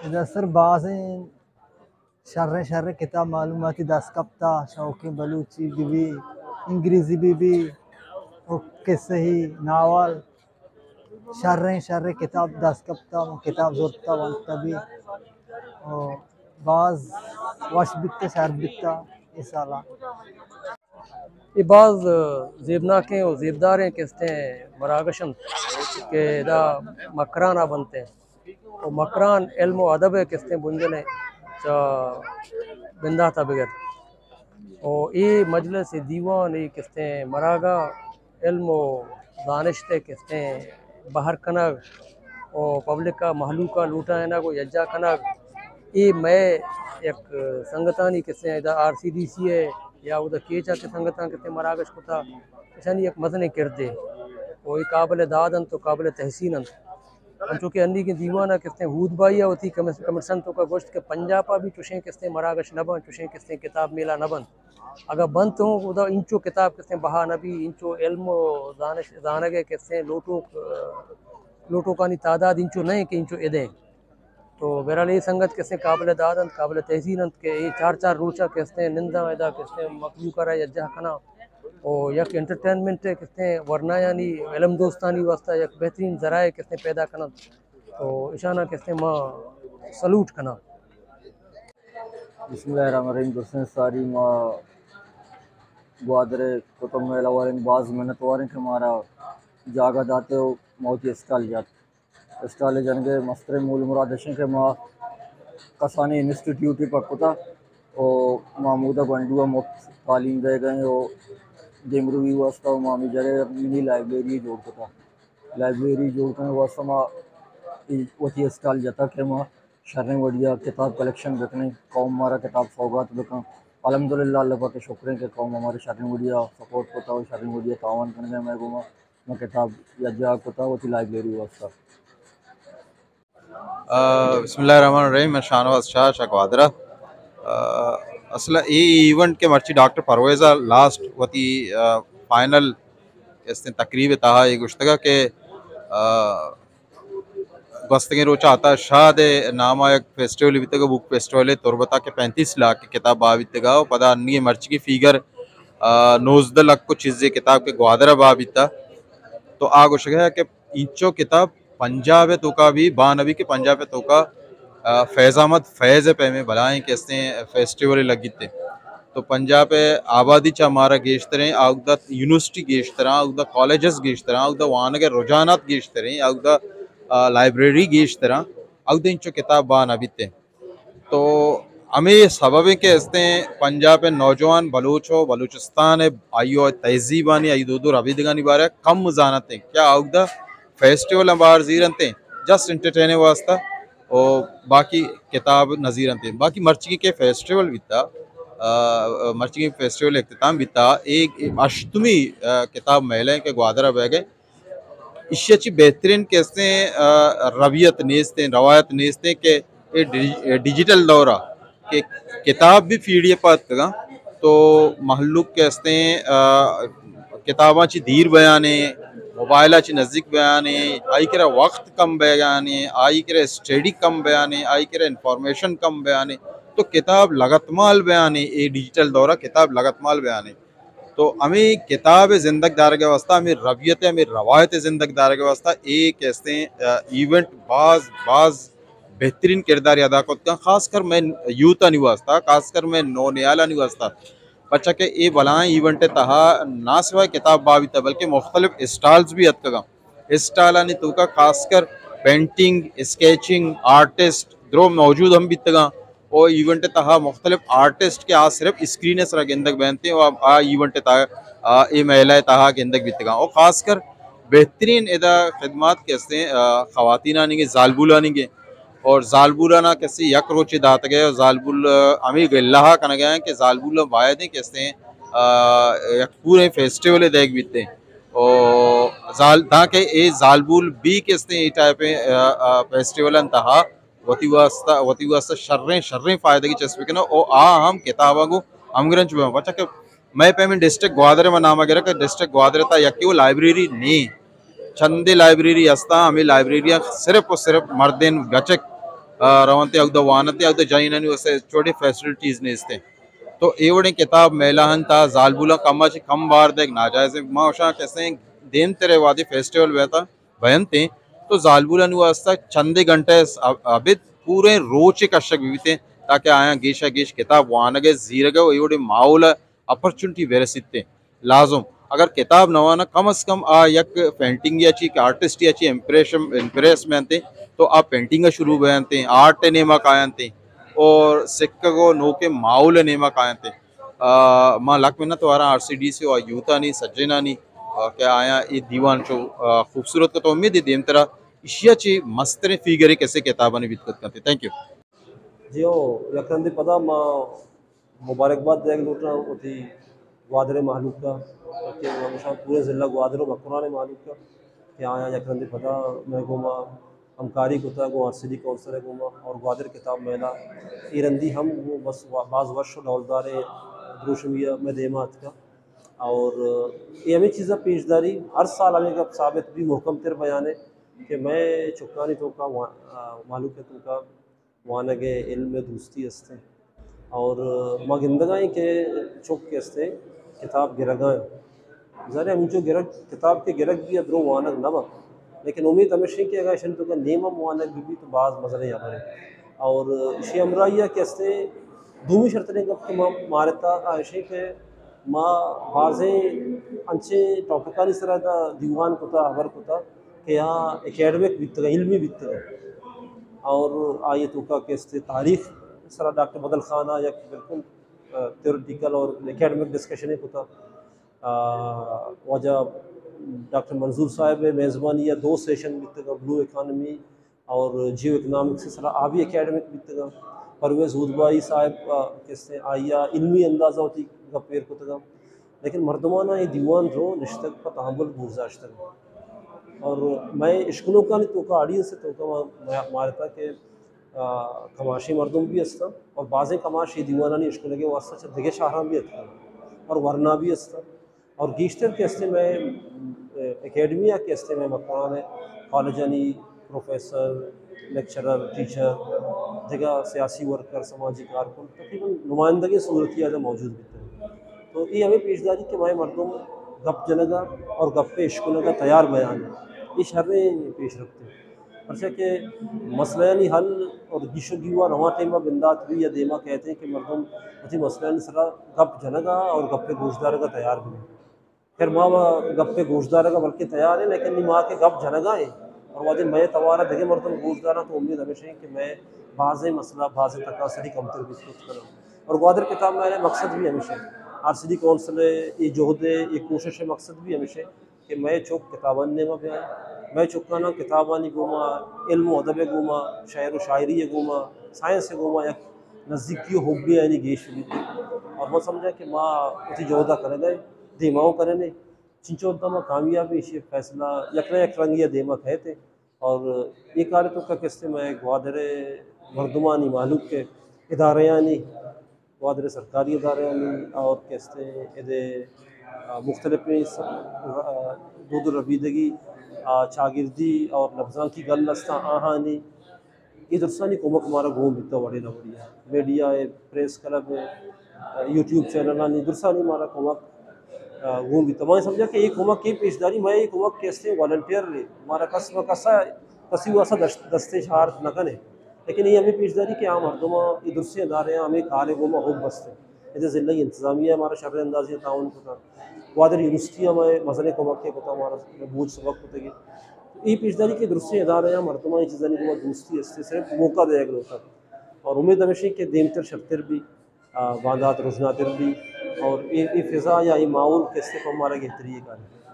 ادا سر بازیں شریں شریں کتاب معلوماتی دست کپتا، شوقیں بلوچی بہ بی، انگریزی بہ بی، او قصہی ناول، شریں شریں کتاب دست کپتا، من کتاب زرتا ونتا بی، او باز وش بیتا، شر بیتا اے سالا۔ اے باز زیبناکیں و زیبداریں کستیں مراگش انت کہ ادا مکران ء بنت انت و مکران علم و ادب ء کستیں بنجل ء چہ بندات ء بگر و اے مجلس، اے دیوان، اے کستیں مراگاہ علم و زانشت ء کستیں بہر کنگ و پبلک ء مہلوک ء لوٹائینگ و یکجا کنگ، اے مئے یک سنگتانی کستیں ادا آر سی ڈی سی ء یا اودا کیچ ء کہ سنگتاں کستیں مراگش کتا، اشانی یک مزنیں کردے و اے قابل داد انت و قابل تحسین انت۔ انچو کہ انی کہ دیوان ء کستیں ہود بائی ء وتی کمس-، کمرشن توکا گوشت کہ پنجاب ء بھی چوشیں کستیں مراگش نہ بنت، چوشیں کستیں کتاب میلہ نہ بنت۔ اگاں بنت ہوں، گڑا انچو کتاب کسیں بہا نہ بی، انچو علم و زانش، زانگ ء کسیں لوٹوک، لوٹوکانی تعداد انچو نہ انت کہ انچو ادیں۔ تو بہرحال اے سنگت کسیں قابل داد انت، قابل تحسین انت کہ اے چار چار روچ ء کسیں ننداں ادا کسیں مخلوق ء را یکجاہ کناں و یک انٹرٹینمنٹ ء کسیں ورنایانی علم دوستانی واسطہ یک بہترین ذرائع کسیں پیدا کننت۔ تو اشاناں کسیں ما سلوٹ کناں۔ بسم اللہ الرحمن الرحیم۔ درستیں ساری ما گوادر قطب محل ء واریں، باز منت واریں کہ مارا جاگہ داتے و ما وتی اسٹال جات۔ اسٹال جنگ ء مستریں مول مراد اش انت کہ ما کسانیں انسٹیٹیوٹے پک کتا و ما ہمودا گونڈو ء مفت تعلیم دئیگ ء ایں و دیمروی واسطہ ما ہمے جاگہ ء منی لائبریری جوڑ کتا۔ لائبریری جوڑ کنگ واسطہ ما اے وتی اسٹال جتا کہ ما شریں وڑیا کتاب کلیکشن بکنیں، قوم مارا کتاب سوگات بکن۔ الحمدللہ، اللہ پاک ء شکر ایں کہ قوم ہمارے شریں وڑیا سپورٹ کتا و شریں وڑیا تعاون کنگ ء مئے گوما، ما کتاب یکجاہ کتا وتی لائبریری واسطہ۔ آ، بسم اللہ الرحمن الرحیم، من شاہنواز شاہ، شاہ گوادر ء۔ آ، اصل ء اے ایونٹ کہ مرچی ڈاکٹر پرویز ء لاسٹ وتی، آ، فائنل استیں تقریب ء تہا اے گوشتگ ء کہ، آ، گوستگیں روچ ء عطا شاد ء نام ء یک فیسٹیول بیتگ، بک فیسٹیول ء تربت ء کہ پینتیس لاکھ کتاب بہا بیتگ ء پدا انی مرچی فیگر، آ، نوزدہ لکھ و چیزے کتاب کہ گوادر ء بہا بیتگ۔ تو آ گوشگ ء کہ اینچو کتاب پنجاب ء توکا بھی بہا نہ بی کہ پنجاب ء توکا، آ، فیض احمد فیض ء پیمیں بلائیں کہ استیں فیسٹیول لگیت۔ تو پنجاب ء آبادی چہ مارا گیشتریں، آودا یونیورسٹی گیشتراں، آودا کالجز گیشتراں، آودا وانگ ء رجحانات گیشتریں، آودا، آ، لائبریری گیشتراں، آودا اینچو کتاب بہا نہ بیت۔ تو ہمے سبب انت کہ استیں پنجاب ء نوجوان بلوچ و بلوچستان ء آئی ء تہذیبانی، آئی دود و ربیدگانی بارہ ء کم زانت انت۔ کیا آودا فیسٹیول ہم بہر زیر انت، جسٹ انٹرٹین واسطہ، و باقی کتاب نہ زیر انت۔ باقی مرچی کہ فیسٹیول بیتا، آ، مرچی فیسٹیول اختتام بیتا، ایک ہشتمی، آ، کتاب میلہ انت کہ گوادر ء بہ گئے۔ ایشی ء چہ بہترین کہ استیں، آ، ربیت نیستیں، روایت نیستیں کہ اے ڈی-، اے ڈیجیٹل دور ء کہ کتاب بھی پی ڈی ایف ء اتکگاں، تو مہلوک کہ استیں، آ، کتاباں چہ دیر بیانے، موبائل ء چہ نزیک بیانے، آئی کرا وقت کم بیانے، آئی کرا اسٹڈی کم بیانے، آئی کرا انفارمیشن کم بیانے، تو کتاب لگتمال بیانے، اے ڈیجیٹل دور ء کتاب لگتمال بیانے۔ تو ہمے کتاب ء زندگ دارگ ء واستہ، ہمے ربیت ء، ہمے روایت ء زندگ دارگ ء واستہ اے کہ استیں، آ، ایونٹ باز، باز بہترین کردارے ادا کت کن، خاص کر مئے یوتھانی واستہ، خاص کر مئے نونہالانی واستہ۔ پرچا کہ اے بلائیں ایونٹ ء تہا نہ سوائے کتاب بہا بیتہ، بلکہ مختلف اسٹالز بھی اتکگاں۔ اسٹالانی توکا خاص کر پینٹنگ، اسکیچنگ، آرٹسٹ درو موجود ہم بیتگاں۔ او ایونٹ ء تہا مختلف آرٹسٹ کہ آ صرف اسکرین ء سرا گندگ بینت و آ ایونٹ ء تہا، آ، اے میلہ ء تہا گندگ بیتگاں۔ او خاص کر بہترین ادا خدمات کہ استیں، آ، خواتینانی گے، زالبولانی گے۔ اور زالبولانا کسی یک روچے داتگے اور زالبول، آ، ہمیں گلہا کنگے ہیں کہ زالبول باید ہیں کہ استیں، آ، یک پورے فیسٹیول دیگ بیتے۔ او زال-، دانکہ اے زالبول بھی کہ استیں اے ٹائپ، آ، آ، فیسٹیول انتہا وتی واسطہ، وتی واسطہ شریں، شریں فائدگی چست بکناں۔ او آ ہم کتاباں گوں ہمگرنچ بباں۔ پرچا کہ مئے پیمیں ڈسٹرکٹ گوادر ء من نام ء گرگ کہ ڈسٹرکٹ گوادر ء تہا یکے و لائبریری نیں۔ چندے لائبریری ہستاں، ہمے لائبریریاں صرف و صرف مردین گچک آ، رونتے، اگدہ وانتے، اگدہ جنینانی واسطہ چوڑی فیسلٹیز نیستے۔ تو اے وڑیں کتاب میلہ ہن تا زالبولاں کم چہ کم بار دیگ ناجائز ہے۔ ما اشاں کسے دیم ترے وادی فیسٹیول بیتا بینتے، تو زالبولانی واسطہ چندے گھنٹہ ابد پورے روچے کشگ بیتے، تاکہ آیاں گیشا گیش کتاب وانگ ء زیرگ ء و اے وڑیں ماحول ء اپرچونٹی برسیتے۔ لازم اگر کتاب نہ وانا، کم از کم آ یک پینٹنگ یا چی، آرٹسٹ یا چی امپریشن، امپریس میں انتے، تو آ پینٹنگ شروع بینتے، آرٹ نیما کاینتے اور سکگ و نوکیں ماحول نیما کاینتے۔ آ، ما لک منت واراں آر سی ڈی سی و یوتھانی سجنانی، آ، کہ آیاں اے دیوان چو، آ، خوبصورت کت۔ امید ہے دیمترا اشیا چی مستریں فیگرے کسے کتابانی بیت کت کنتے۔ Thank you. جی ہو، یک رندے پدا ما مبارکباد دیگ لوٹاں وتی گوادر مہلوک ء، کہ من گوشاں پورے ضلع گوادر و مکران مہلوک ء کہ آیاں یک رندے پدا مئے گوما ہمکاری کتگ گوں آر سی ڈی کونسل ء گوما اور گوادر کتاب میلہ اے رندی ہم گوں بس وا-، باز وش و ڈولداریں دروشمی ء مئے دیما اتکگ۔ اور اے ہمے چیزا پیش داری، ہر سال ہمے گپ ثابت بی، محکم تر بیان ہے کہ مئے چکانی توکا وا-، آ، مہلوک ء توکا وانگ ء علم ء دوستی است انت۔ اور ما گندگا ایں کہ چک کہ است انت کتاب گرگا انت۔ ظاہر ہے ہمینچو گرگ، کتاب کہ گرگ بی درو وانگ نہ بنت، لیکن امید ہمیش انت کہ اگر اشانی توکا نیم ہم وانگ بہ بی تو باز مزنیں ہبرے۔ اور اشی ہمراہی ء کہ است انت دومی شرتریں گپ کہ ما مارتا آ اش انت کہ ما بازیں انچیں ٹاپکانی سرا دا دیوان کتا، ہبر کتا کہ آ اکیڈمک بیتگ، علمی بیتگ۔ اور آئی توکا کہ است تاریخ سرا ڈاکٹر بدل خان ء یک بالکل، آ، تھیوریٹیکل اور اکیڈمک ڈسکشن کتا۔ آ، واجہ ڈاکٹر منظور صاحب ء میزبانی ء دو سیشن بیتگ، بلو اکانومی اور جیو اکنامکس ء سرا آ بی اکیڈمک بیتگ۔ پرویز ہودبائی صاحب، آ، کہ است آئی ء علمی انداز ء وتی گپ ایر کتگ۔ لیکن مردماناں اے دیوان رو نشتگ پہ تحمل گوزاشتگ۔ اور مئے اشکنوکانی توکا، آڈینس توکا ما-، ما-، مارتا کہ، آ، کماشیں مردم بھی ہستاں اور بازیں کماش اے دیوانانی اشکنگے واسطہ چہ دگہ شہراں بھی اتکاں اور ورنا بھی ہستاں۔ اور گیشتر کہ ہستے مئے، آ، اکیڈمی ء کہ ہستے مئے مکران ء کالجانی پروفیسر، لیکچرر، ٹیچر، دگہ سیاسی ورکر، سماجی کارکن تقریباً نمائندگیں صورتی ء موجود بیتگ۔ تو اے ہمے پیشداری کہ مئے مردم گپ جنگ ء اور گپ ء اشکنگ ء تیار بیان انت، اے شریں پیش رفتے۔ پرچا کہ مسئلہانی حل اور گیش و گیوار ہما ٹائم ء بندات بی یا دیما کئیت کہ مردم وتی مسئلہانی سرا گپ جنگ ء اور گپ ء گوشدارگ ء تیار بی۔ خیر، ما و گپ ء گوشدارگ ء بلکیں تیار ایں، لیکن نی ما کہ گپ جنگ ء ایں اور وہدے مئے توار ء دگہ مردم گوشداراں تو امید ہمیش انت کہ مئے بازیں مسئلہ، بازیں تکاسری کمتر بیت کت کناں۔ اور گوادر کتاب میلہ ء مقصد بھی ہمیش انت۔ آر سی ڈی کونسل ء اے جہد ء اے کوشش ء مقصد بھی ہمیش انت کہ مئے چک کتابانی نیما بیاں، مئے چکاناں کتابانی گوما، علم و ادب ء گوما، شعر و شاعری ء گوما، سائنس ء گوما یک نزیکی و حبے آیانی گیش بیت۔ اور من سمجھاں کہ ما وتی جہد ء کنگ ء ایں، دیما اوں کنن ایں۔ چنچو وھد ء ما کامیاب ایں، ایشی ء فیصلہ یک نہ یک رنگے ء دیما کئیت۔ اور اے کار ء توکا کہ است مئے گوادر ء مردمانی، مہلوک ء ادارہانی، گوادر ء سرکاری ادارہانی اور کہ است ادے، آ، مختلفیں س-، آ، دود و ربیدگی، آ، چاگردی اور لبزانکی گل استاں آہانی اے درستانی کمک مارا گون بیتگ وڑے نہ وڑے ء۔ میڈیا ء، پریس کلب ء، یوٹیوب چینلانی درستانی مارا کمک، ء، گون بیتگ۔ ما سمجھا کہ اے کمک اے پیشداری، ما اے کمک کہ استیں والنٹیئر رے، مارا کس مہ کس ء کسی واسطہ دش-، دستیں شہارت نہ کنے۔ لیکن اے ہمے پیشداری کہ آ مردماں، اے درستیں ادارے آں ہمے کارے گوما حب بستیں۔ ادے ضلعی انتظامیہ مارا شریں اندازے تعاون کتا۔ گوادر یونیورسٹی ء مئے مزنیں کمکے کتا، مارا بوجھ سبک کتگی۔ اے پیشداری کہ درستیں ادارے آں مردماں اے چیزانی گوما دوستی است، صرف موقع دیگ لوٹا۔ اور امید ہمیش انت کہ دیمتر شرتر بی، آ، باندات رژناتر بی اور اے، اے فضا یا اے ماحول کہ است پہ مارا گہتری کاری۔